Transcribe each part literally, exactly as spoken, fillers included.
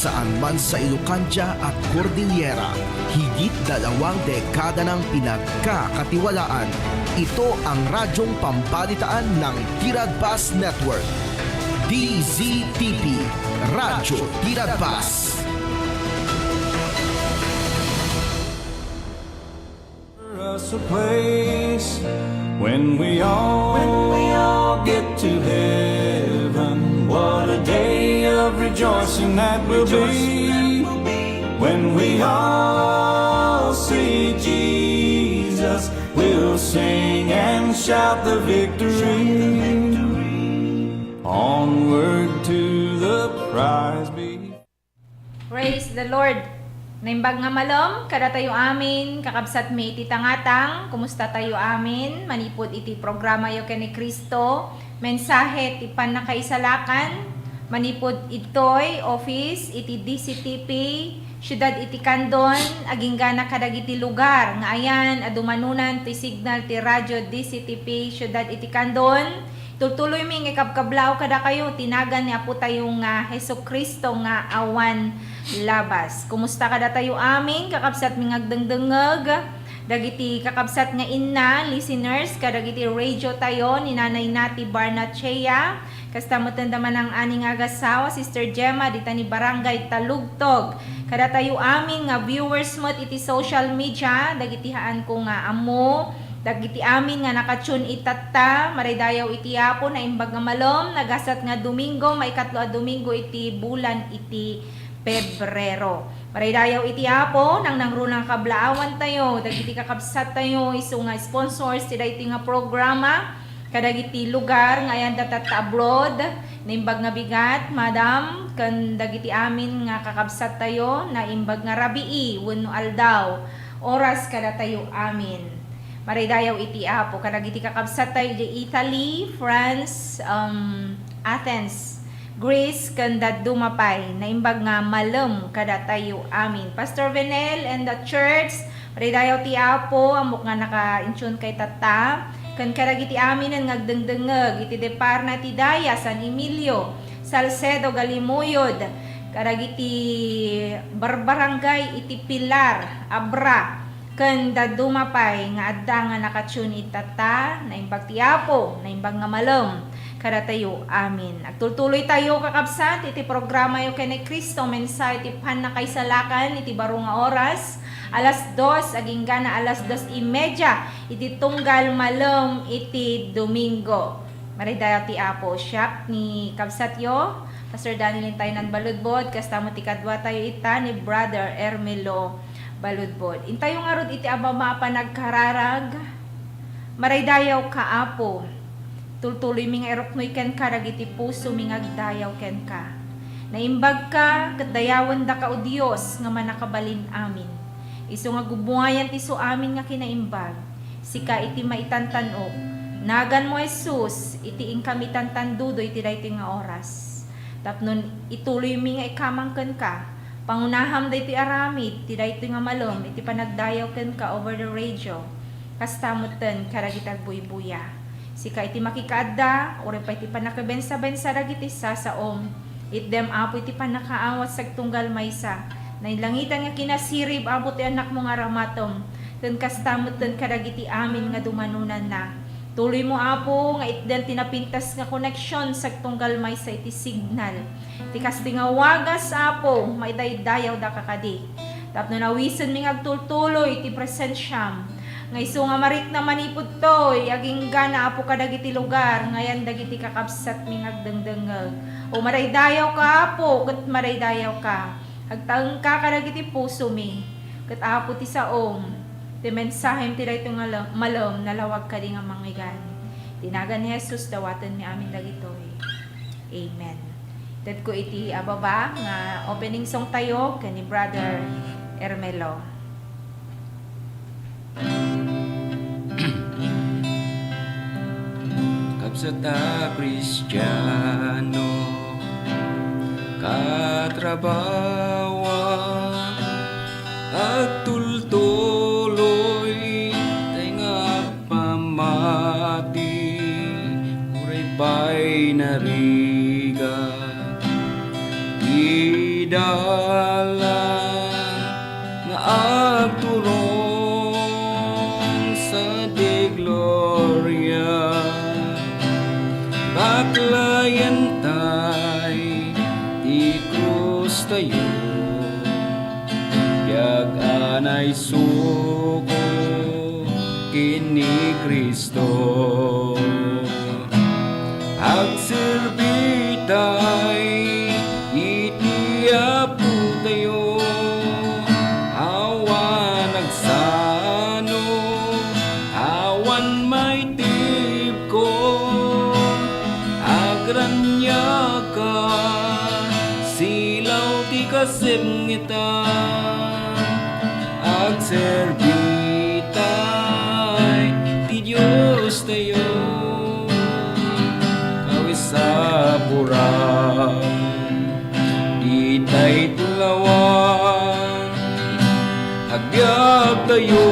Saan man sa Ilocandia at Cordillera, higit dalawang dekada nang pinagkakatiwalaan. Ito ang radyong pambalitaan ng Tiradbas Network. D Z T P, Radyo Tiradbas. Us a place when we all, when we all get to heaven. What a day of rejoicing that will be when we all see Jesus. We'll sing and shout the victory. Onward to the prize before. Praise the Lord! Naimbag nga malem kadatayo amin, kakabsatmi iti tangatang. Kumusta tayo amin? Manipud iti programayo ken ni Cristo, mensahe ti pannakaisalakan, manipud itoy office iti D C T P, Siudad iti Candon, aginggana kadagiti lugar nga ayan a dumanunan ti signal ti Radyo D C T P Siudad iti Candon. Tultuloymi nga ikabkablaaw kadakayo ti nagan ni Apotayo nga Jesu-Cristo nga awan labas. Kumusta kadatayo amin, kakabsatmi nga agdengdengngeg? Dagiti kakabsat nga inna, listeners, kadagiti radio tayo ni Nanay Nati Barnachea, kasta metten da manang-ani nga agasawa, Sister Gemma, dita ni Barangay Talugtog. Kadatayo amin nga viewers met iti social media, dagiti haanko nga ammo, dagiti amin nga naka-tune itatta, maraydayaw iti Apo, naimbag nga malem, nagasat nga Domingo, maikatlo a Domingo iti bulan iti Pebrero. Maraydayaw iti Apo, nangnangruna nga kablaawantayo, dagiti kakabsattayo, isu nga sponsors ti daytoy nga programa, kadagiti lugar nga ayan datatta abroad, naimbag nga bigat, madam, ken dagiti amin nga kakabsattayo, naimbag nga rabii wenno aldaw, oras kadatayo amin. Maraydayaw iti Apo kadagiti kakabsattayo idiay Italy, France, um, Athens, Greece, ken dadduma pay. Naimbag nga malem kadatayo amin. Pastor Venel and the church, maraydayaw ti Apo, ammok nga naka-intune kay tatta. Ken kadagiti aminen nga agdengdengngeg iti deparna ti daya San Emilio, Salcedo, Galimuyod, kadagiti barbarangay iti Pilar, Abra, ken dadduma pay nga adda nga naka-tune itatta, naimbag ti Apo, naimbag nga malem kadatayo amin. Agtultuloytayo, kakabsat, iti programayo ken ni Cristo, mensahe ti pannakaisalakan iti baro nga oras, alas dos, aginggana alas dos y media, iti tunggal malem iti Domingo. Maraydayaw ti Apo. Siak ni kabsatyo, Pastor Danny Lintayanan Baludbod, kasta met ti kaduatayo ita ni Brother Ermelo Baludbod. Intayo ngarud iti ababa a panagkararag. Maraydayaw ka, Apo. Tultuloymi nga iruknoy kenka dagiti pusomi nga agdayaw kenka. Naimbagka, ket dayawendaka, O Dios, nga mannakabalin amin. Isu nga gubbuayan ti isu amin nga kinaimbag. Sika iti maitantan-ok. Naganmo, Jesus, iti inka mitantandudo iti daytoy nga oras. Tapno ituloymi nga ikamang kenka, pangunaham daytoy aramid ti daytoy nga malem iti panagdayaw kenka over the radio. Kasta metten kadagiti agbuybuya. Sika iti makikaadda, uray pay ti pannakabensabensa dagiti sasaom. Itdem, Apo, iti pannakaawat sagtunggal maysa. Nailangitan nga kinasirib, Apo, ti anakmo nga aramatem. Ken kasta metten kadagiti amin nga dumanonanna. Tuloymo, Apo, nga itdan ti napintas nga koneksion sagtunggal maysa iti signal. Ti kastoy nga wagas, Apo, maidaydayawdaka kadi. Tapno nawisenmi nga agtultuloy iti presensiam. Nga isu nga marikna manipud toy, aginggana, Apo, kadagiti lugar, nga ayan dagiti kakabsatmi nga agdengdengngeg. O maraydayawka, Apo, ket maraydayawka. Agtaengka kadagiti pusomi. Ket, Apo, ti saom, ti mensahem ti daytoy nga la-, malem, nalawag kadi nga mangngegani. Iti nagan ni Jesus, dawatenmi amin dagitoy. Amen. Itedko iti ababa nga opening song tayo ken ni Brother Ermelo. Kabsat a Kristiano, katrabawa, agtultuloy, tay nga agpamati, uray pay narigat. Ida Ala nga agturong sadi gloria, baklayen tay ti krus tayo, biag a naisuko ken ni Cristo. Agserbi tay iti Apo tayo, awan agsano, awan maitibko, agraniaka, silaw ti kasipngetan, agserbi tay ti Dios tayo. Awisaburan ditay tulawan, agbiag tayo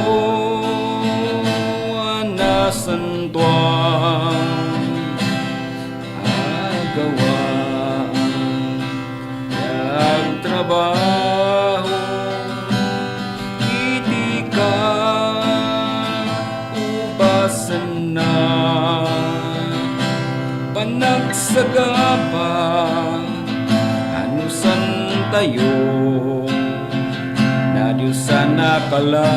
a nasantoan, agawaan, agtrabaho iti kaubasanna. Panagsagaba, anusan tayo, nadiosan a kala,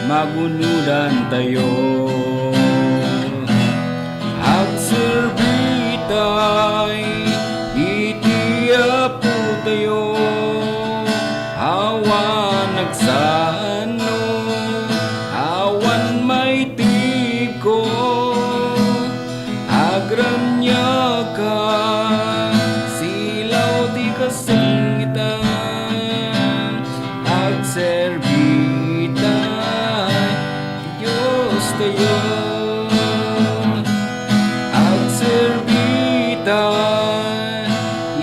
magunodan tayo. Agserbi tay iti Apo tayo, awan agsano, awan maitibko, agraniaka, silaw ti kasipngetan, agserbi tay Dios tayo, agserbi tay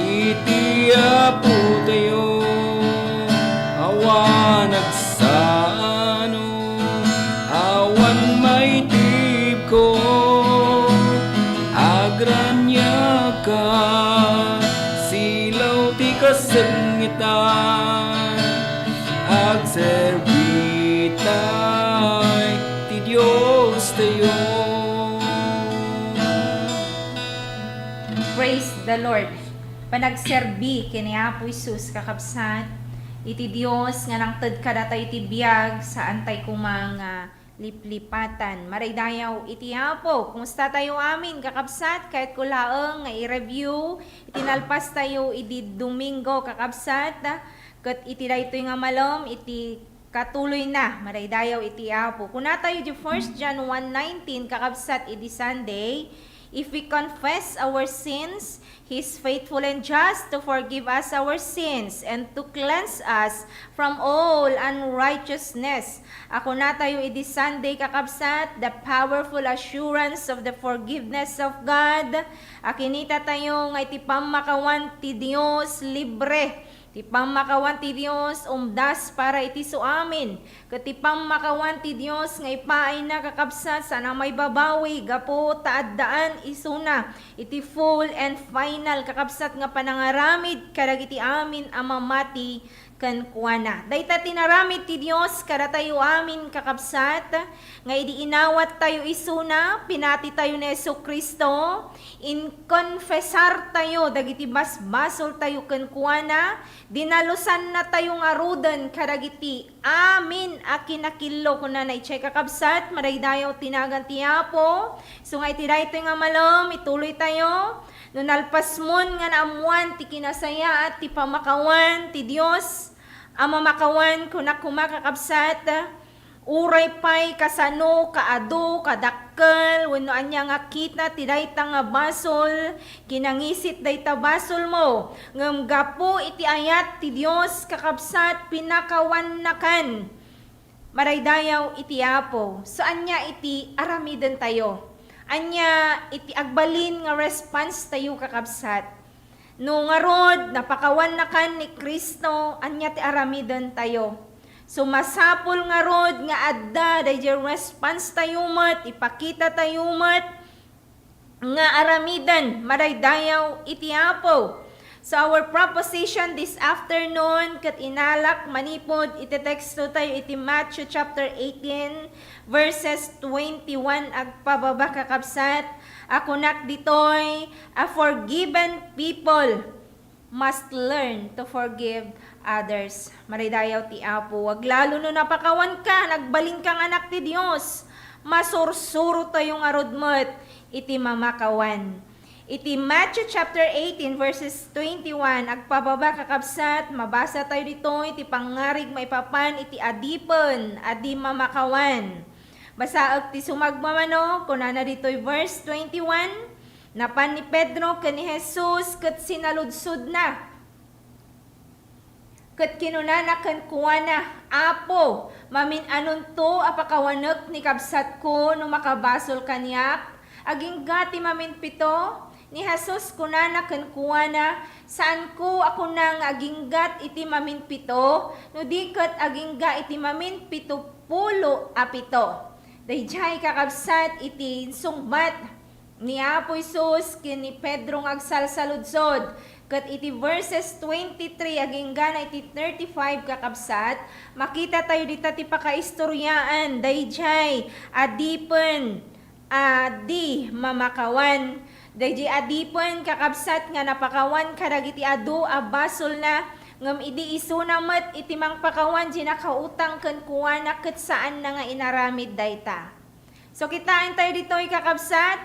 iti Apo tayo, awan agsano, awan maitibko, agraniaka, silaw ti kasipngetan, agserbi tay ti Dios tayo. Praise the Lord. Panagserbi ken ni Apo Jesus, kakabsat, iti Dios nga nangted kadatayo iti biag, saan tay koma nga liplipatan. Maraydayaw iti Apo. Kumusta tayo amin, kakabsat? Kayatko laeng nga i-review iti nalpas tayo idi Domingo, kakabsat. Ket iti daytoy nga malem, iti katuloyna, maraydayaw iti Apo. Kuna tayo di First John one nineteen, kakabsat, idi Sunday, "If we confess our sins, He is faithful and just to forgive us our sins and to cleanse us from all unrighteousness." A kuna tayo idi Sunday, kakabsat, the powerful assurance of the forgiveness of God. A kinita tayo nga iti pammakawan ti Dios, libre. Ti pammakawan ti Dios, umdas para iti suamin. Ket ti pammakawan ti Dios nga ipaayna, kakabsat, saan a maibabawi gapu ta addaan isuna iti full and final, kakabsat, nga panangaramid kadagiti amin a mamati kenkuana. Dayta ti naramid ti Dios kadatayo amin, kakabsat, nga idi inawat tayo isuna, pinati tayo ni Jesu-Cristo, inkonfesar tayo dagiti basbasol tayo kenkuana, dinalusanna tayo ngaruden kadagiti amin a kinakillo, kunana idiay, kakabsat, maraydayaw ti nagan ti Apo. So nga iti daytoy nga malem, ituloy tayo. No nalpasmon nga naammoan ti kinasayaat ti pammakawan ti Dios a mamakawan, kunak koma, kakabsat, uray pay kasano, kaadu, kadakkel, wenno ania nga kita ti dayta nga basol, kinangisit dayta basolmo. Ngem gapu iti ayat ti Dios, kakabsat, pinakawannakan. Maraydayaw iti Apo. So, ania iti aramidentayo? Ania iti agbalin nga response tayo, kakabsat? No ngarud, napakawannakan ni Cristo, ania ti aramidentayo? So, masapul ngarud nga adda daydiay response tayo met, ipakita tayo met nga aramiden, maraydayaw iti Apo. So our proposition this afternoon, ket inalak manipud iti teksto tayo iti Matthew chapter eighteen, verses twenty-one agpababa, kakabsat, a kunak ditoy, a forgiven people must learn to forgive others. Maraydayaw ti Apo. Aglalo no napakawanka, nagbalinka nga anak ti Dios, masursuro tayo ngarud met iti mamakawan. Iti Matthew chapter eighteen, verses twenty-one, agpababa, kakabsat, mabasa tayo ditoy ti pangngarig maipapan iti adipen a di mamakawan. Basaek ti sumagmamano, kunana ditoy verse twenty-one, napan ni Pedro ken ni Jesus ket sinaludsodna. Ket kinunana kenkuana, "Apo, mamin-anonto a pakawanek ni kabsatko no makabasol kaniak? Agingga ti maminpito?" Ni Jesus kunana kenkuana, "Saanko a kuna nga aginggat iti maminpito, no di ket agingga iti maminpitopulo a pito." Daydiay, kakabsat, iti insungbat ni Apo Jesus ken ni Pedro nga agsalsaludsod. Ket iti verses twenty-three aginggana iti thirty-five, kakabsat, makita tayo dita ti pakaistoryaan daydiay adipen a di mamakawan. Daydiay adipen, kakabsat, nga napakawan kadagiti adu a basolna, ngem idi isuna met iti mangpakawan diay nakautang kenkuana ket saanna nga inaramid dayta. So, kitaen tayo ditoy, kakabsat,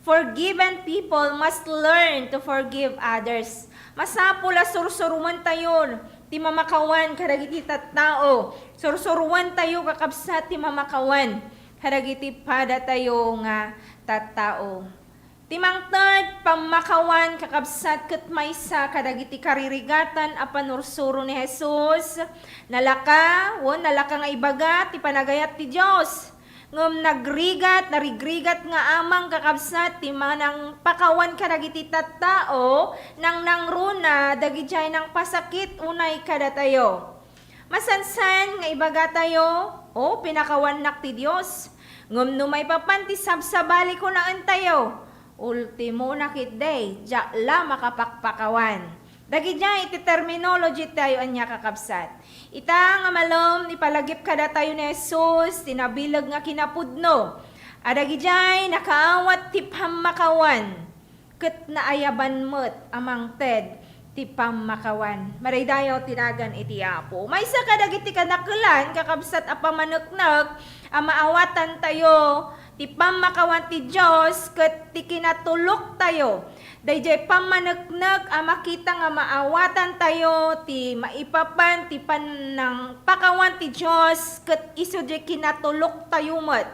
forgiven people must learn to forgive others. Masapul a sursuroen tayo ti mamakawan kadagiti tattao. Sursuroen tayo, kakabsat, ti mamakawan kadagiti pada tayo nga tattao. Ti mangted, pammakawan, kakabsat, ket maysa kadagiti karirigatan a panursuro ni Jesus. Nalaka, wen nalaka nga ibaga ti panagayat ti Dios. Ngem nagrigat, narigrigat nga amang, kakabsat, ti manangpakawan kadagiti tattao, nangnangruna dagidiay nangpasakit unay kadatayo. Masansan nga ibagatayo, "O, pinakawannak ti Dios." Ngem no maipapan ti sabsabali, kunaentayo, "Ultimona ketdi, diak la makapakpakawan." Dagidiay iti terminology tayo ania, kakabsat. Ita nga malem, ipalagip kadatayo ni Jesus ti nabileg nga kinapudno a dagidiay nakaawat ti pammakawan ket naayaban met a mangted ti pammakawan. Maraydayaw ti nagan iti Apo. Maysa kadagiti kadakelan, kakabsat, a pammaneknek a maawatantayo ti pammakawan ti Dios ket ti kinatuloktayo. Daydiay pammaneknek a makita nga maawatantayo ti maipapan ti pannangpakawan ti Dios ket isu diay kinatuloktayo met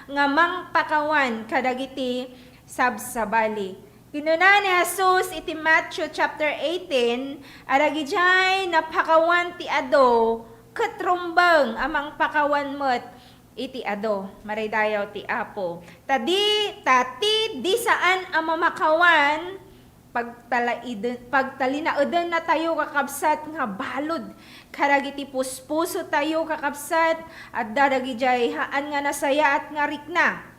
nga mangpakawan kadagiti sabsabali. Kinuna ni Jesus iti Matthew chapter eighteen, a dagidiay napakawan ti adu ket rumbeng a mangpakawan met iti adu. Maraydayaw ti Apo. Ta di, ta ti di saan a mamakawan, pagtalaiden-, pagtalinaedenna tayo, kakabsat, nga balud kadagiti puspuso tayo, kakabsat, adda dagidiay haan nga nasayaat nga rikna.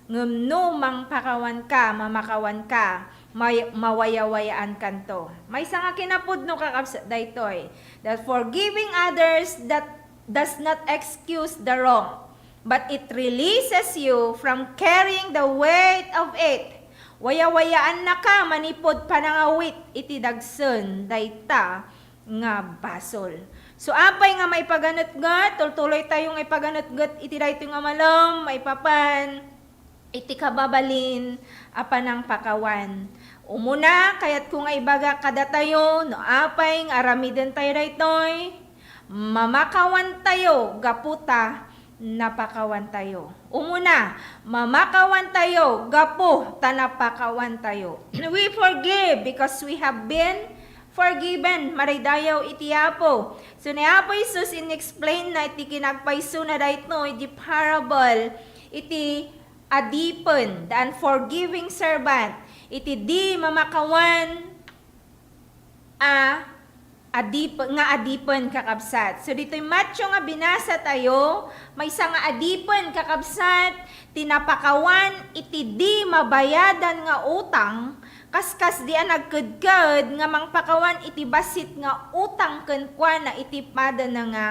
Ngem no mangpakawanka, mamakawanka, may-, mawayawayaankanto. Maysa nga kinapudno, kakabsat, daytoy, that forgiving others that does not excuse the wrong, but it releases you from carrying the weight of it. Wayawayaannaka manipud panangawit iti dagsen dayta nga basol. So, apay nga maipaganetget? Tultuloy tayo nga ipaganetget iti daytoy nga malem, maipapan iti kababalin a panangpakawan. Umuna, kayatko nga ibaga kadatayo, no apay nga aramiden tayo daytoy, mamakawan tayo gapu ta napakawan tayo. Umuna, mamakawan tayo gapu ta napakawan tayo. We forgive because we have been forgiven. Maraydayaw iti Apo. So, ni Apo Jesus in-explain na iti kinagpaysona daytoy, di parable, iti adipen, the unforgiving servant, iti di mamakawan a adip-, nga adipen, kakabsat. So, ditoy Matthew nga binasa tayo, maysa nga adipen, kakabsat, ti napakawan iti di mabayadan nga utang, kaskasdi a nagkedked nga mangpakawan iti bassit nga utang kenkuana iti padana nga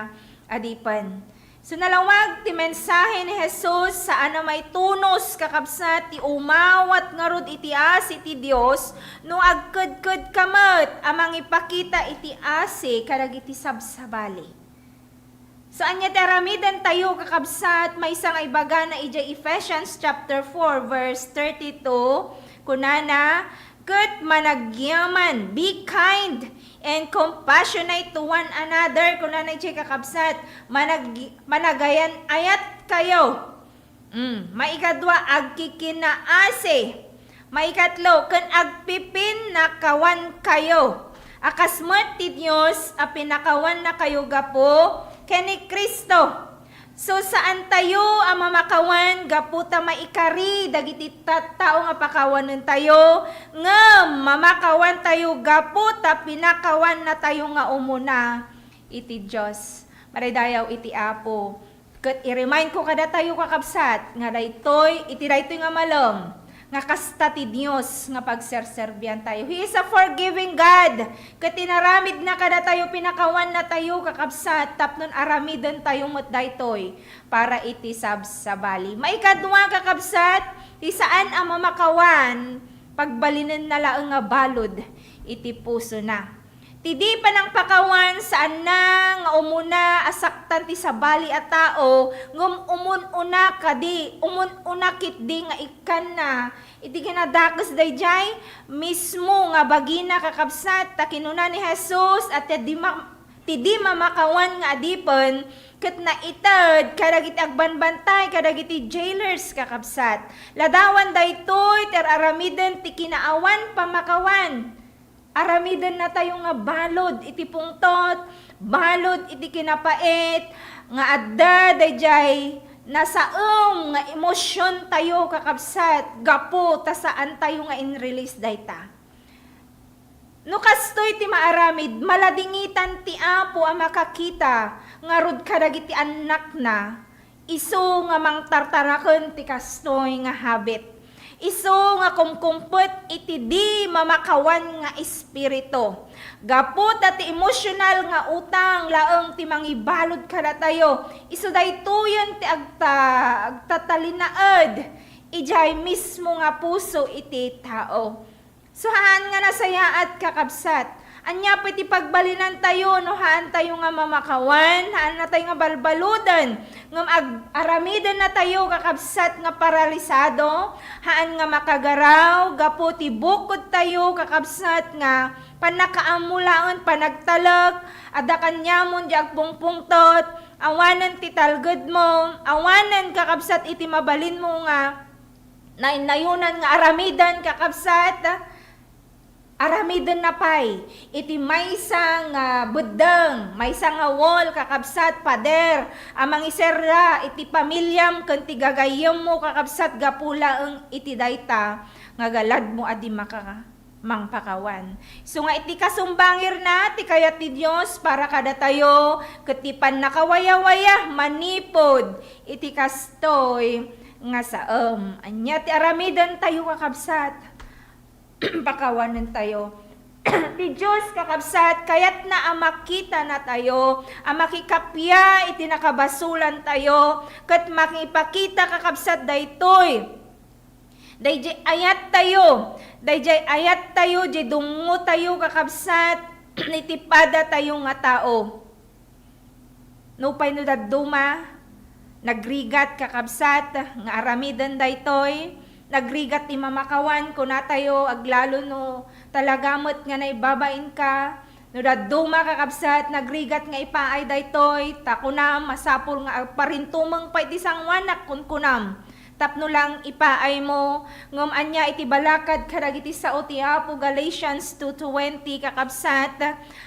adipen. So, nalawag ti mensahe ni Jesus, saan a maitunos, kakabsat, ti umawat ngarud iti asi ti Dios no agkedkedka met a mangipakita iti asi kadagiti sabsabali. So, ania ti aramidentayo, kakabsat? Maysa nga ibagana idiay Ephesians chapter four, verse thirty-two, kunana, "Ket managyaman, be kind and compassionate to one another," kunana idiay, kakabsat, "manag-, managayan-ayatkayo." Mm, maikadua, agkikinaasi. Maikatlo, ken agpipinnakawankayo a kas met ti Dios a pinakawannakayo gapu ken ni Cristo. So, saantayo a mamakawan gapu ta maikari dagiti tattao nga pakawanentayo, ngem mamakawantayo gapu ta pinakawannatayo nga umuna iti Dios. Madaydayaw iti Apo. Ket i-remind ko kadatayo, kakabsat, nga daytoy, iti daytoy nga malem, nga kasta ti Dios nga pagserserbiantayo. He is a forgiving God. Ket inaramidna kadatayo, pinakawannatayo, kakabsat, tapno aramidentayo met daytoy para iti sabsabali. Maikadua, kakabsat, ti saan a mamakawan, pagbalinenna laeng nga balud iti pusona. Ti di panangpakawan, saanna nga umuna a saktan ti sabali a tao, ngem umun-una kadi, umun-una ketdi nga ikkanna iti kinadakes daydiay mismo nga bagina, kakabsat, ta kinuna ni Jesus a ti di ma-, ti di mamakawan nga adipen ket naited kadagiti agbanbantay kadagiti jailers, kakabsat. Ladawan daytoy ti ar-aramiden ti kinaawan pamakawan. Aramidennatayo nga balud iti pungtot, balud iti kinapait, nga adda daydiay nasaem nga emosiontayo, kakabsat, gapu ta saantayo nga in-release dayta. No kastoy ti maaramid, maladingitan ti Apo a makakita ngarud kadagiti annakna, isu nga mangtartaraken ti kastoy nga habit. Isu nga kumkumpet iti di mamakawan nga espiritu. Gapu ta ti emosyonal nga utang laeng ti mangibalud kadatayo, isu daytoyen ti agta-, agtatalinaed idiay mismo nga puso iti tao. So, haan nga nasayaat, kakabsat. Ania pay ti pagbalinantayo no haantayo nga mamakawan, haannatayo nga balbaluden, ngem ag-, aramidennatayo, kakabsat, nga paralisado, haan nga makagaraw gapu ti bukodtayo, kakabsat, nga pannakaammo laeng panagtalek, adda kaniamon di agpungpungtot, awanen ti talgedmo, awanen, kakabsat, iti mabalinmo nga nainnayonan nga aramiden, kakabsat, aramidenna pay iti maysa nga beddeng, maysa nga wall, kakabsat, pader, a mangiserra iti pamiliam ken ti gagayyemmo, kakabsat, gapu laeng iti dayta nga galadmo a di maka-, mangpakawan. Isu nga iti kasumbangirna ti kayat ti Dios para kadatayo, ket ti pannakawayawaya manipud iti kastoy nga saem. Ania ti aramidentayo, kakabsat? Pakawanentayo. Ti Dios, kakabsat, kayatna a makitanatayo, a makikappia iti nakabasolantayo, ket makipakita, kakabsat, daytoy. Daydiay ayattayo, daydiay ayattayo, diay dungotayo, kakabsat, iti padatayo nga tao. Nupay no dadduma, nagrigat, kakabsat, nga aramiden daytoy, nagrigat ti mamakawan, kunatayo, aglalo no talaga met nga naibabainka. No dadduma, kakabsat, nagrigat nga ipaay daytoy, ta kunam, masapul nga agparintumeng pay ti sangoanak, kunkunam. Tapno lang ipaaymo, ngem ania iti balakad kadagiti sao ti Apo, Galatians two twenty, kakabsat,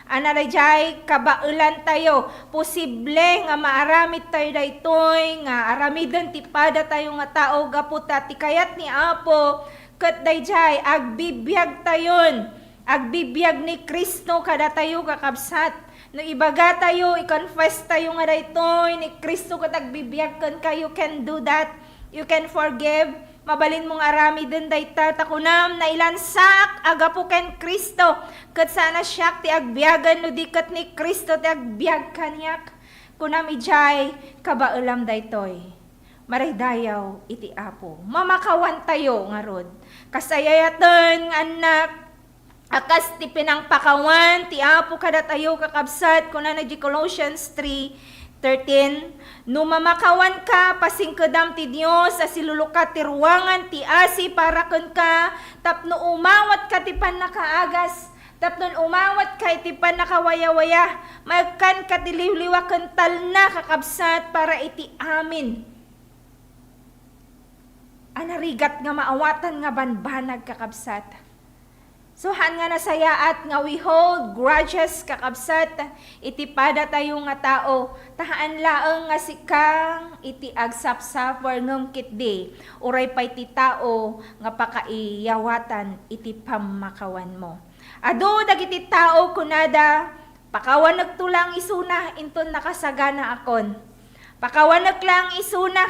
a nadaydiay kabaelantayo, posible nga maaramidtayo daytoy, nga aramiden ti padatayo nga tao gapu ta ti kayat ni Apo, ket daydiay agbibiagtayon, agbibiag ni Cristo kadatayo, kakabsat. No ibagatayo, i-confess tayo nga daytoy ni Cristo ket agbibiag kenka, you can do that. You can forgive. Mabalinmo nga aramiden dayta, ta kunam, "Nailansaak a gapu ken Cristo, ket saan a siak ti agbiagen no di ket ni Cristo ti agbiag kaniak." Kunam idiay, kabaelam daytoy. Maraydayaw iti Apo. Mamakawantayo ngarud. Kas ay-ayaten nga annak, a kas ti pinangpakawan ti Apo kadatayo, kakabsat, kunana di Colossians three thirteen, "No mamakawanka, pasingkedam ti Dios a silulukat ti ruangan ti asi para kenka, tapno umawatka ti pannakaagas, tapno umawatka iti pannakawayawaya, maikkanka ti liwliwa ken talna, kakabsat, para iti amin a narigat nga maawatan nga banbanag, kakabsat." So, haan nga nasayaat nga we hold grudges, kakabsat, iti padatayo nga tao, ta haan laeng nga sika iti agsapsapar ngem ketdi, uray pay ti tao nga pakaiyawatan iti pammakawanmo. Adu dagiti tao kunada, "Pakawanekto lang isuna, inton nakasaganaakon. Pakawanek lang isuna,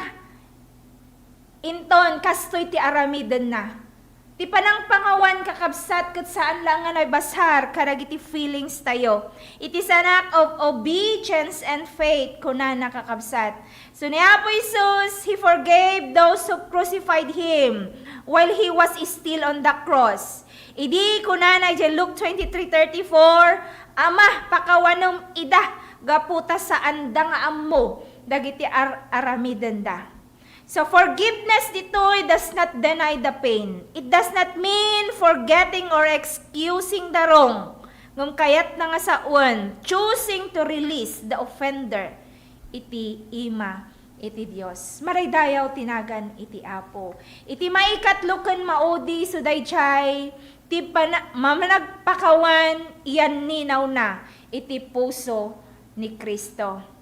inton kastoy ti aramidenna." Ti panangpangawan, kakabsat, ket saan lang nga naibasar kadagiti feelings tayo. It is an act of obedience and faith, kunana, kakabsat. So, ni Apo Jesus, He forgave those who crucified Him while He was still on the cross. Idi kunana idiay Luke twenty-three thirty-four, "Ama, pakawanem ida, gapu ta saanda nga ammo dagiti ar-, aramidenda." So, forgiveness ditoy does not deny the pain. It does not mean forgetting or excusing the wrong. Ngem kayatna nga sawen, choosing to release the offender iti ima iti Dios. Maraydayaw ti nagan iti Apo. Iti maikatlo ken maudi, so daydiay ti pana-, managpakawan, iyanninawna iti puso ni Cristo.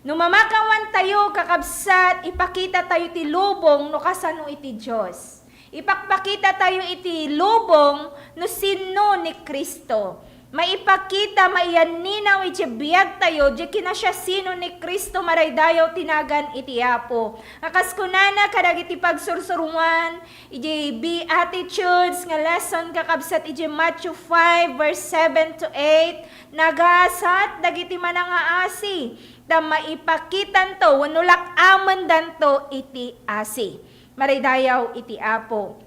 No mamakawantayo, kakabsat, ipakitatayo ti lubong no kasano iti Dios. Ipakpakitatayo iti lubong no sinno ni Cristo. Maipakita, maiyanninaw iti biagtayo, di kinasiasino ni Cristo, maraydayaw ti nagan iti Apo. A kas kunana kadagiti pagsursuruan, iti Beatitudes nga lesson, kakabsat, iti Matthew five, verse seven to eight, "Nagasat dagiti manangaasi, ta maipakitanto wenno lak-amendanto iti asi." Maraydayaw iti Apo.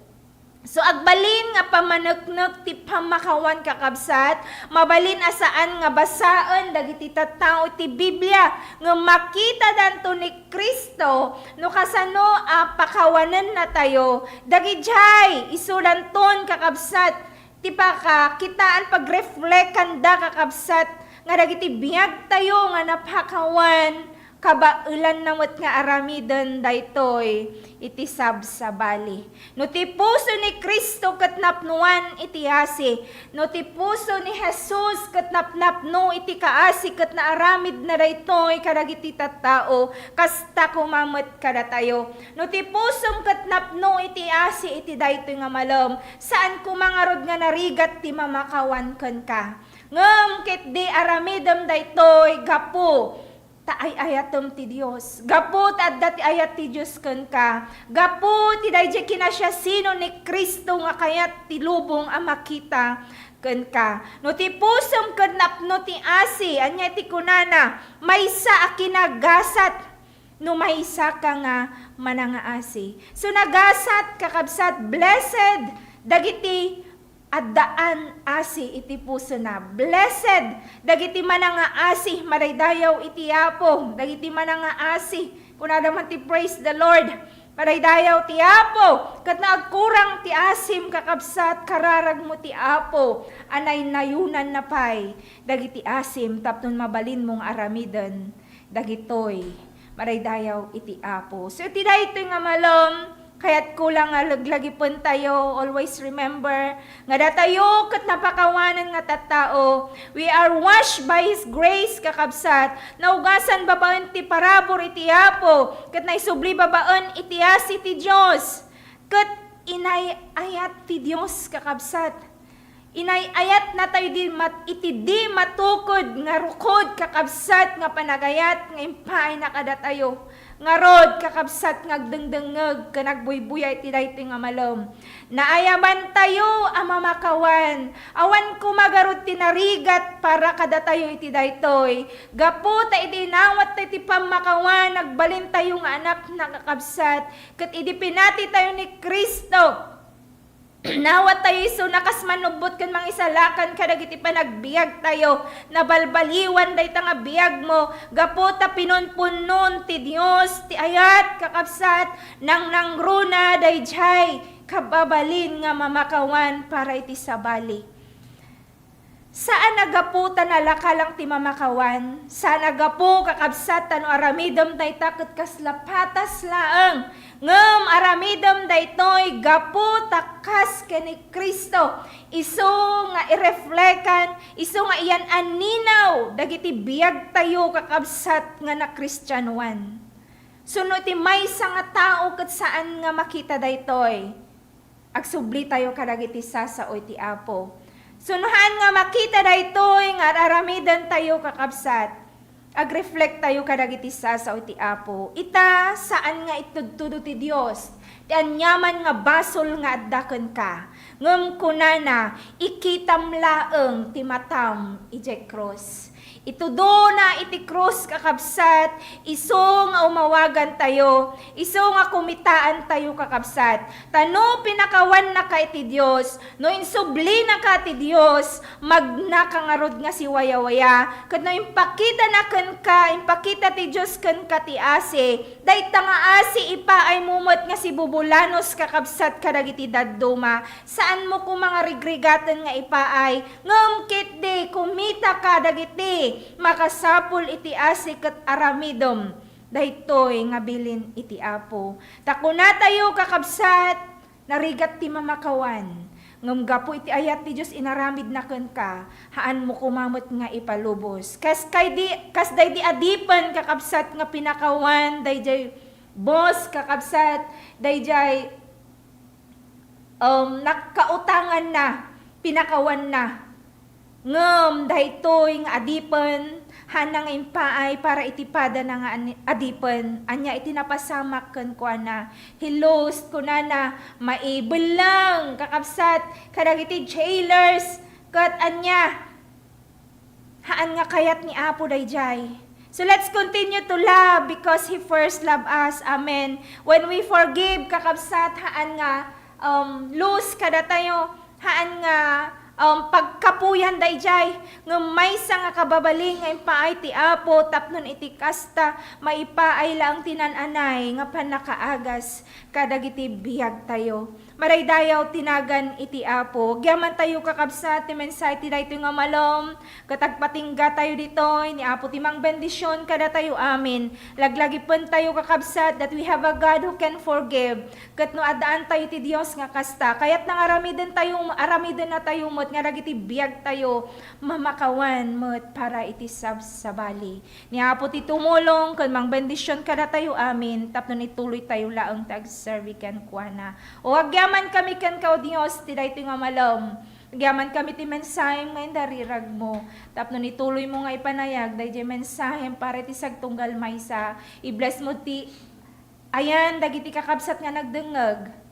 So, agbalin nga pammaneknek ti pammakawan, kakabsat, mabalin a saan nga basaen dagiti tattao ti Biblia, ngem makitadanto ni Cristo no kasano a pakawanennatayo. Dagidiay, isudanton, kakabsat, ti pakakitaan, pagreflekanda, kakabsat, nga dagiti biagtayo nga napakawan, kabaelanna met nga aramiden daytoy iti sabsabali. No ti puso ni Cristo ket napnoan iti asi, no ti puso ni Jesus ket napnapno iti kaasi ket naaramidna daytoy kadagiti tattao, kasta koma met kadatayo. No ti pusom ket napno iti asi iti daytoy nga malem, saan koma ngarud nga narigat ti mamakawan kenka. Ngem ketdi aramidem daytoy gapu ta ay-ayatem ti Dios, gapu ta adda ti ayat ti Dios kenka, gapu ti daydiay kinasiasino ni Cristo nga kayat ti lubong a makita kenka. No ti pusom ket napno ti asi, ania ti kunana? Maysa a kinagasat no maysaka nga manangaasi. So, nagasat, kakabsat, blessed dagiti addaan asi iti pusona. Blessed dagiti manangaasi, maraydayaw iti Apo. Dagiti manangaasi, kunada man ti, "Praise the Lord." Maraydayaw ti Apo, ket no agkurang ti asim, kakabsat, kararagmo ti Apo a naynayonanna pay dagiti asim tapno mabalinmo nga aramiden dagitoy. Maraydayaw iti Apo. So, iti daytoy nga malem, kayatko lang nga laglagipentayo, always remember nga datayo ket napakawanen nga tattao, we are washed by His grace, kakabsat. Naugasan babaen ti parabur iti Apo, ket naisubli babaen iti asi ti Dios. Ket inay-ayat ti Dios, kakabsat. Inay-ayatnatayo di mat-, iti di matukod nga rukod, kakabsat, nga panagayat nga impaayna kadatayo. Ngarud, kakabsat, nga agdengdengngeg ken agbuybuya iti daytoy nga malem. Naayabantayo a mamakawan. Awan koma ngarud ti narigat para kadatayo iti daytoy. Gapu ta idi inawattayo ti pammakawan, agbalintayo nga anakna, kakabsat, ket idi pinatitayo ni Cristo, nawattayo isuna kas manubbot ken mangisalakan kadagiti panagbiagtayo. Nabalbaliwan dayta nga biagmo gapu ta pinunpunnon ti Dios ti ayat, kakabsat, nangnangruna daydiay kababalin nga mamakawan para iti sabali. Saan a gapu ta nalakalang ti mamakawan, saan a gapu, kakabsat, ta no aramidem dayta ket kasla patas laeng, ngem aramidem daytoy gapu ta kas ken ni Cristo, isu nga ireflekan, isu nga iyan-anninaw dagiti biagtayo, kakabsat, nga nakristianoan. Suno iti maysa nga tao ket saan nga makita daytoy. Agsublitayo kadagiti sasaoy ti Apo. Suno haan nga makita daytoy nga ar-aramidentayo, kakabsat, agreflektayo kadagiti sasaoy ti Apo. Ita, saan nga itudtudo ti Dios ti aniaman nga basol nga adda kenka. Ngem kunana, ikitam laeng ti matam idiay krus. Itudona iti krus, kakabsat, isu nga umawagantayo, isu nga kumitaantayo, kakabsat. Ta no pinakawannaka iti Dios, no insublinaka ti Dios, magnaka ngarud nga siwayawaya, ket no impakitana kenka, impakita ti Dios kenka ti asi, dayta nga asi ipaaymo met nga sibubulanos, kakabsat, kadagiti dadduma. Saanmo koma nga rigrigaten nga ipaay, ngem ketdi kumitaka dagiti makasapul iti asi ket aramidem daytoy nga bilin iti Apo. Ta kunatayo, kakabsat, narigat ti mamakawan. Ngem gapu iti ayat ti Dios inaramidna kenka, haanmo koma met nga ipalubos. Kas kaydi, kas daydi adipen, kakabsat, nga pinakawan daydiay boss, kakabsat, daydiay um, nakautanganna, pinakawanna. Ngem daytoy nga adipen, haanna nga impaay para iti padana nga ani-, adipen. Ania iti napasamak kenkuana? He lost, kunana, maibelleng, kakabsat, kadagiti jailers, ket ania? Haan nga kayat ni Apo daydiay. So let's continue to love because He first loved us. Amen. When we forgive, kakabsat, haan nga, um, lose kadatayo, haan nga, um, pagkapuyan daydiay. Ngem maysa nga kababalin nga impaay ti Apo tapno iti kasta, maipaay laeng ti nan-anay nga pannakaagas kadagiti biagtayo. Madaydayaw ti nagan iti Apo. Agyamantayo, kakabsat, ti mensahe ti daytoy nga malem, ket agpatinggatayo ditoy, ni Apo ti mangbendisyon kadatayo amin. Laglagipentayo, kakabsat, that we have a God who can forgive. Ket no addaantayo ti Dios nga kasta, kayatna nga aramidentayo, aramidennatayo met nga dagiti biagtayo mamakawan met para iti sabsabali. Ni Apo ti tumulong ken mangbendisyon kadatayo amin tapno ituloytayo laeng ti agserbi kenkuana. O, agyamankami kenka, O Dios, ti daytoy nga malem. Agyamankami ti mensahem nga indariragmo tapno ituloymo nga ipanayag daydiay mensahem para iti sagtunggal maysa. I-bless mo ti ayan dagiti kakabsat nga nagdengngeg.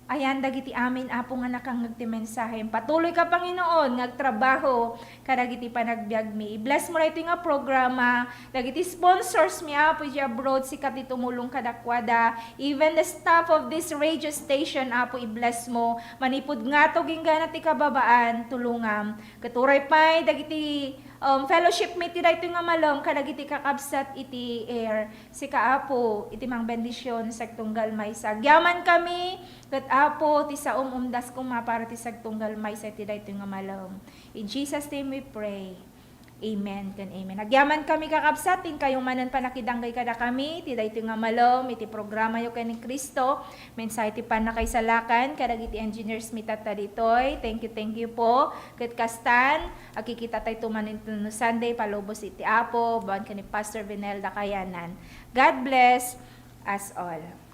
Ayan dagiti amin, Apo, nga nakangngeg ti mensahem. Patuloyka, Panginoon, nga agtrabaho kadagiti panagbiagmi. I-bless mo daytoy nga programa, dagiti sponsors mi, Apo, idiay abroad, sika ti tumulong kadakuada. Even the staff of this radio station, Apo, i-bless mo. Manipud ngatog inggana ti kababaan, tulongam. Ket uray pay dagiti, um, fellowship mi ti daytoy nga malem kadagiti kakabsat iti air. Sika, Apo, iti mangbendisyon sagtunggal maysa. Agyamankami, ket, Apo, ti saom umdas koma para ti sagtunggal maysa iti daytoy nga malem. In Jesus' name we pray. Amen ken amen. Agyamankami, kakabsat, ti inkayo manen pannakidanggay kadakami iti daytoy nga malem iti programayo ken ni Cristo. Mensahe ti pannakaisalakan kadagiti engineers mi tatta ditoy. Thank you, thank you po. Ket kastan, agkikitatayto manen no Sunday, palubos iti Apo, babaen ken ni Pastor Vinel Dakayanan. God bless us all.